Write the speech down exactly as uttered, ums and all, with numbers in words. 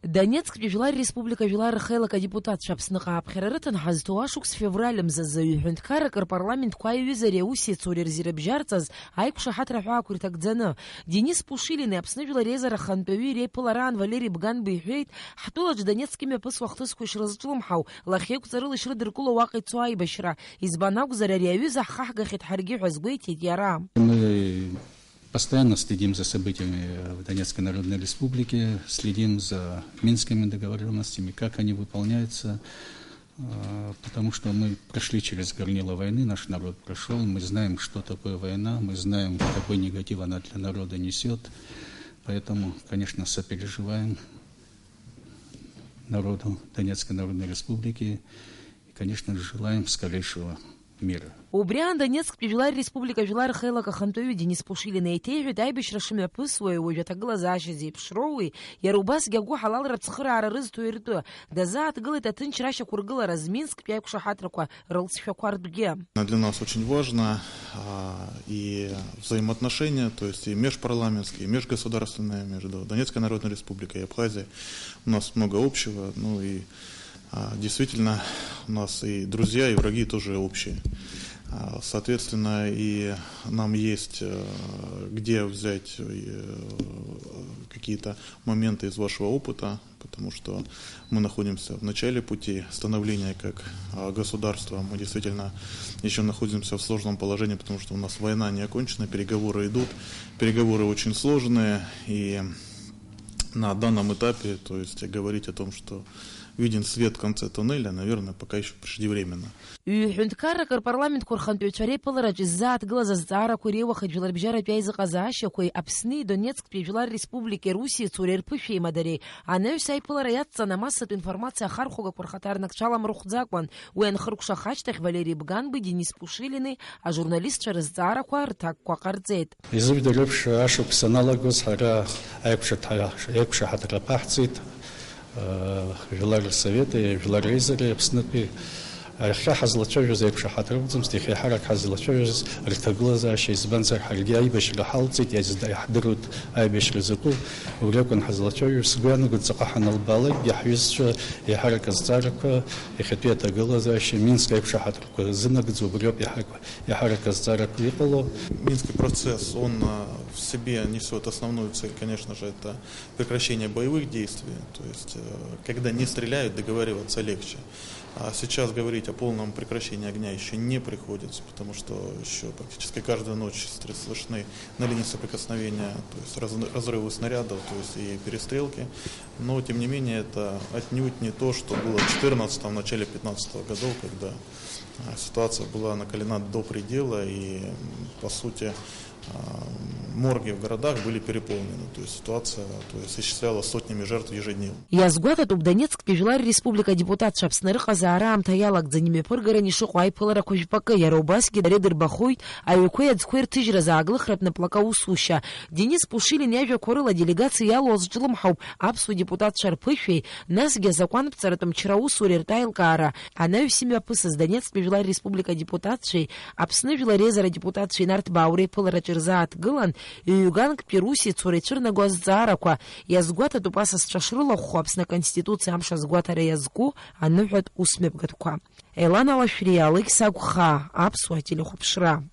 Донецктәи Жәлар Республика Жәлар Рхеилак адепутатцәа Аԥсныҟа аԥхьара рыҭан ҳазҭоу ашықәс февраль мзазы ҩы ҳәынҭқаррак рпарламентқәа аҩыза ари аусеицуреи рзы ирыбжьарҵаз аиқәшаҳаҭра ҳәаақәа ирҭагӡаны. Денис Пушилини Аԥсны Жәлар Реизара Ахантәаҩи реиԥылараан Валери Бганба иҳәеит, ҳтәылаҿ Донецк имҩаԥысуа ахҭысқәа ишрызҿлымҳау, лахьеиқәҵарыла ишрыдыркыло уаҟа ицо аибашьра. Избан акәзар, ари аҩыза ҳхаҳгахьеит ҳаргьы ҳәа азгәеиҭеит иара. Мы постоянно следим за событиями в Донецкой Народной Республике, следим за Минскими договорённостями, как они выполняются, э, потому что мы прошли через горнило войны, наш народ прошёл, мы знаем, что такое война, мы знаем, какой негатив она для народа несёт, поэтому, конечно, сопереживаем народу Донецкой Народной Республики и, конечно же, желаем скорейшего мира. Убри аан Донецктәи Жәлар Республика Жәлар Рхеилак ахантәаҩы Денис Пушилин еиҭеиҳәеит, аибашьра шымҩаԥысуеи уажә аҭагылазаашьа зеиԥшроуи, иара убасгьы агәыҳалалра ацхыраара рызҭо иртәы. Дазааҭгылеит аҭынчра ашьақәыргылараз Минсктәи аиқәшаҳаҭрақәа рылҵшәақәа ртәгьы. Для нас очень важно, а, и взаимоотношения, то есть и межпарламентские, и межгосударственные между Донецкой Народной Республикой и Абхазией. У нас много общего, ну и, а, действительно, у нас и друзья, и враги тоже общие. А, соответственно, и нам есть, э, где взять, э, какие-то моменты из вашего опыта, потому что мы находимся в начале пути становления как, а, государства. Мы действительно ещё находимся в сложном положении, потому что у нас война не окончена, переговоры идут, переговоры очень сложные, и на данном этапе, то есть говорить о том, что виден свет в конце туннеля, наверное, пока ещё преждевременно. Ҩы-ҳәынҭқаррак рпарламентқәа рхантәаҩцәа реиԥылараҿы иззааҭгылаз азҵаарақәа иреиуахеит Жәларбжьаратәи аизыҟазаашьақәеи Аԥсни Донецктәи Жәлар Республикеи русеицуреи рԥышәеимадареи. Анаҩс аиԥылара иацҵан амассатә информациа ахархәагақәа рхаҭарнакцәа аламырхәӡакәан. Уи анхыркәшаха ашьҭахь Валери Бганбеи Денис Пушилини ажурналистцәа рызҵаарақәа рҭакқәа ҟарҵеит. Изыжәдыруеиԥш, ашықәс аналагоз ҳара аиқәшаҭа-, аиқәшаҳаҭра аԥаҳҵеит, э, Жәлар Рсовети Жәлар Реизареи Аԥснытәи. Иахьа ҳазлацәажәоз аиқәшаҳаҭра акәӡамызт, иахьа еиҳарак ҳазлацәажәоз рҭагылазаашьа, избанзар, ҳаргьы аиба-шьра ҳалҵит, иазд-, иаҳдыруеит аиба-шьра закәу, убри акәын ҳазлацәажәоз. Сгәы иаанагоит, ҵаҟа ҳаналбаалакгьы, ҳҩызцәа еиҳарак азҵаарақәа, иахьатәи аҭагылазаашьа, Минск аиқәшаҳаҭрақәа зынагӡоу убриоуп еиҳарак Иаҳарак азҵаарақәа иҟало. Минский процесс, он, а, в себе несёт основную цель, конечно же, это прекращение боевых действий. То есть, э, когда не стреляют, договариваться легче. А сейчас говорить о полном прекращении огня ещё не приходится, потому что ещё практически каждую ночь стр-, слышны на линии соприкосновения, то есть раз-, разрывы снарядов, то есть и перестрелки. Но, тем не менее, это отнюдь не то, что было в четырнадцатом, начале пятнадцатого годов, когда, а, ситуация была накалена до предела, и, м, по сути, а, морги в городах были переполнены. То есть ситуация, то есть, исчислялась сотнями жертв ежедневно. Иазгәаҭатәуп Донецктәи Жәлар Республика адепутатцәа Аԥсны рыҟазаара аамҭа иалагӡан имҩаԥыргаран ишыҟоу аиԥыларақәа жәпакы, иара убасгьы дара ирдырбахоит аҩқәеи аӡқәеи рҭыжьразы ааглыхратә наплака аусушьа. Денис Пушилин иажәақәа рыла аделегациа иалоу азҿлымҳауп аԥсуа депутатцәа рԥышәеи, насгьы азакәанԥҵаратә мчра аусуреи ртәы аилкаара анаҩс имҩаԥысыз Донецктәи Жәлар Республика адепутатцәеи Аԥсны Жәлар Реизара адепутатцәеи Нарҭбаау реиԥылараҿы рзааҭгылан, ҩ-ганктәи русеицура ицәырнаго азҵаарақәа. Иазгәаҭатәуп асасцәа шрылахәхо Аԥсны Аконституциа амш азгәаҭара иазку аныҳәатә усмҩаԥгатәқәа. Елана Лашәриа, Алықьса Агәхаа, Аԥсуа телехәаԥшра.